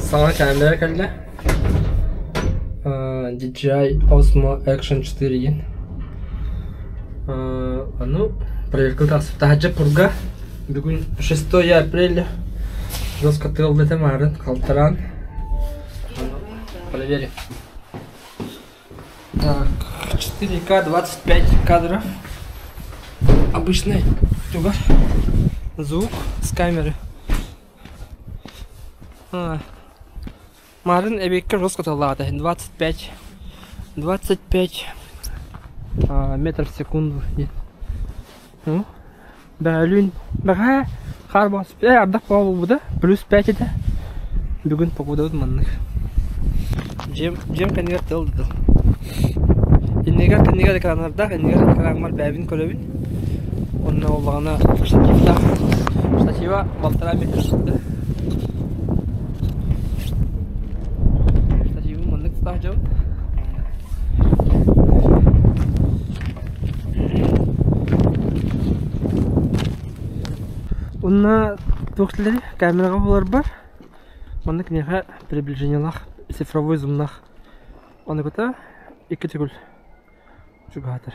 Саҥа камера кэллэ. DJI Osmo Action 4 диэн. Ону проверка тахсыбыт. Таһырдьа пурга. Бүгүн 6 апреля. Жестко тыал этэ маарын халтараан. Ону проверим. Так, 4К 25 кадров. Обычный туга. Звук с камеры. Марын эбиэккэ жестко тыллаата 25 25 метров в секунду диэн. Ну, бөөлүүн бэҕэһээ хаар буолбут ардах буолбута плюс 5 этэ. Бүгүн погодабыт маннык. Дьиэм дьиэм кэннигэр тыал да тыл. Иннигэр кэннигэр экраннардаах, иннигэр экраммар бэйэбин көрөбүн. Онно буоллаҕына штативтаах. Штатива балтараа метр сытта. Штативым маннык тутаах дьон. Уонна туох дииллэрий камераҕа буларбар манна киниэхэ приближениелаах цифровой зумнаах ону кытта икки төгүл чугаһатар.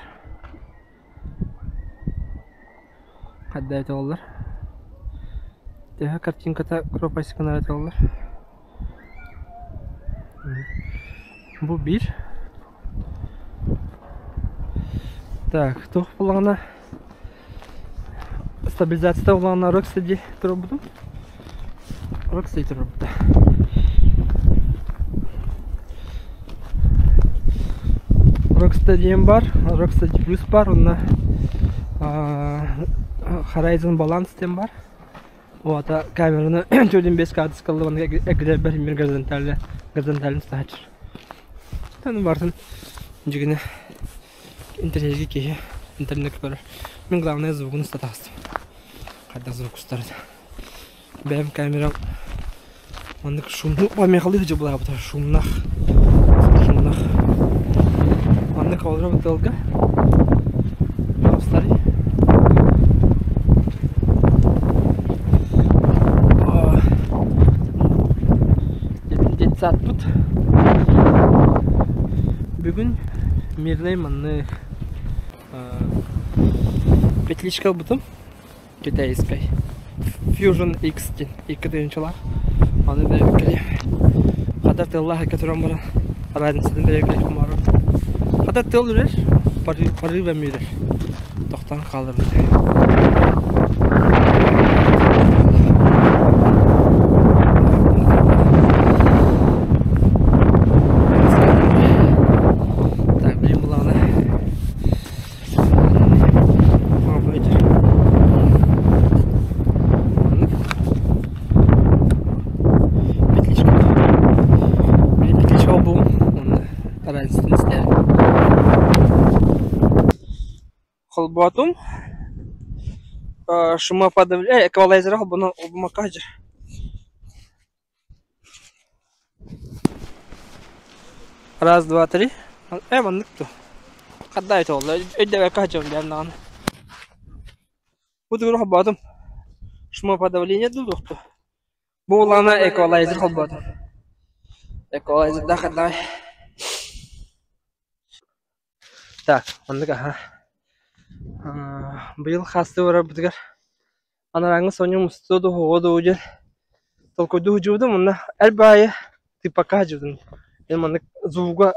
Хайда этэ Төһө картинката кропайсканар этэ Бу биир. Так, туох буоллаҕына стабилизацията буоллаҕына Rocksteady туруорбутум. Rocksteady туруорбута. Rocksteady диэн бар, Rocksteady Plus бар уонна Horizon Balance диэн бар. Уота камераны 4,5 кадыскаллыбан эгилэрбэр мир горизонтально горизонтально стачыр. Таны бартын дьигине интэриэһиргии киһи интернеккэ көрөр. Мин главное звугун устатаастым. Хайдах звук устарын. Бэйэм камерам маннык шумну помехалыы сылдьыбылаабыта шумнах шумнах маннык олорор тыалга устарый детсадпыт бүгүн мирнэй маннык петличка ылбытым китайскай Fusion X диэн икки тыһыынчалаах аны бэйэбиккэ хата тыаллаах икки туран баран разницатын бэйэбиккэ кумаарым хата тыал үрэр порыв эмиэ үрэр тохтоон хааларбыт так билим булаҕына Петличка. Петличка булуҥ уонна разницаны истээрин. Холбоотум шумоподавление эквалайзера холбоммокко сылдьар. Раз, два, три. Ээ маннык дуо? Хаддаайт буолла өйдөөбөккө сылдьабын диэн даҕаны. Бу тугу холбоотум. Шумоподавление дуу туох дуу? Бу улаана эквалайзер холбоотум. Эквалайзердаах хаддаай. Так, маннык аһа. Быйыл хаастыы барарбытыгар анарааҥҥы сонньу мустуо дуу, оһоҕо дуу диэн толкуйдуу сылдьыбытым уонна эр баайы тыыппакка сылдьыбытым. Мин маннык звуга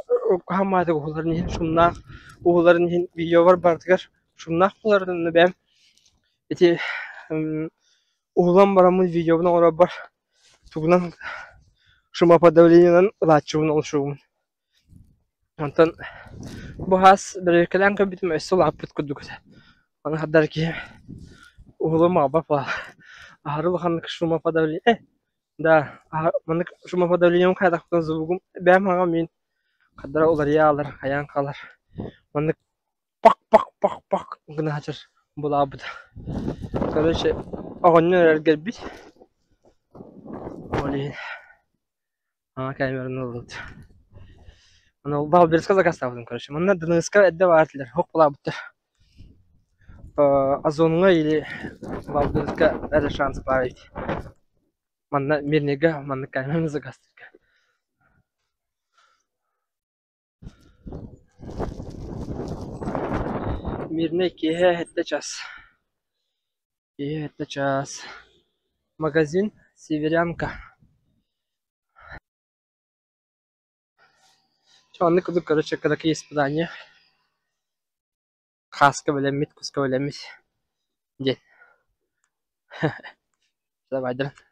хаһан уһуларын иһин шумнаах уһуларын иһин видеобар барытыгар шумнаах буоларын онно бэйэм ити уһулан бараммын видеобун оҥорорбор тугунан шумоподавлениенан ылааччыбын ол шумун. Онтон бу хаас бэрэбиэркэлээн көрбүтүм өссө улааппыт курдук этэ. Ону хардар киһи уһулум аҕабап аһары улаханнык шумоподавление да маннык шумоподавлением хайдахпытын звугум бэйэм хаҥам мин хардара уларыйа хаалар хайаан хаалар маннык пах-пах-пах-пах гына сылдьар булаабыта. Короче оҕонньор эргэрбит ол иһин Камераны ылбыт. Аны Валберска заказтаабытым, короче. Манна ДНС-ка эрдэ баар этилэр, һук булаабыттар. Озоҥҥа или Валберска эрэ шанс баар эбит. Манна Мирныйга маннык кэлимэм заказтыырга. Мирнэй киэһэ сэттэ час. Киэһэ сэттэ час. Магазин «Северянка». Чэ оннук курдук короче кыракый испытание. Хааска бэлэммит, куска бэлэммит диэн. Давайдарын.